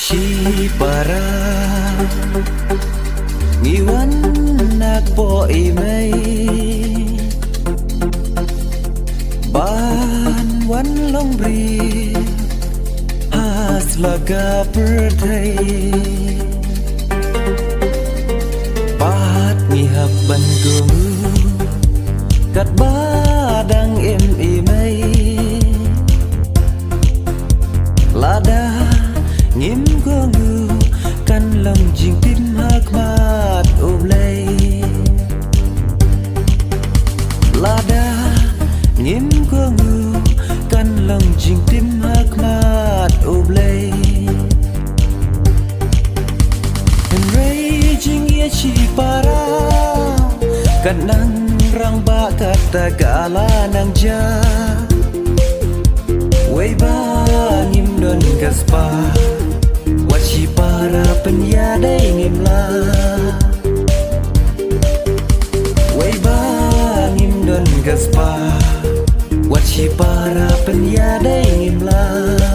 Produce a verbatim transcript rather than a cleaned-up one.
Shipara, ngi wan na kpoh i mei ban wan long briew ha sla ka pyrthei. Pat ngi hap ban kohnguh katba dang im i mei. Lada ngim kohnguh kan long jingtim ha khmat U Blei. Lada ngim kohnguh kan long jingtim ha khmat U Blei. Hynrei jingïeit shipara kan nang rangbah kata ka la nang jia. Wei ba ngim don ka spah, wat shipara pynïadei ngim lah. Wei ba ngim don ka spah, wat shipara pynïadei ngim lah.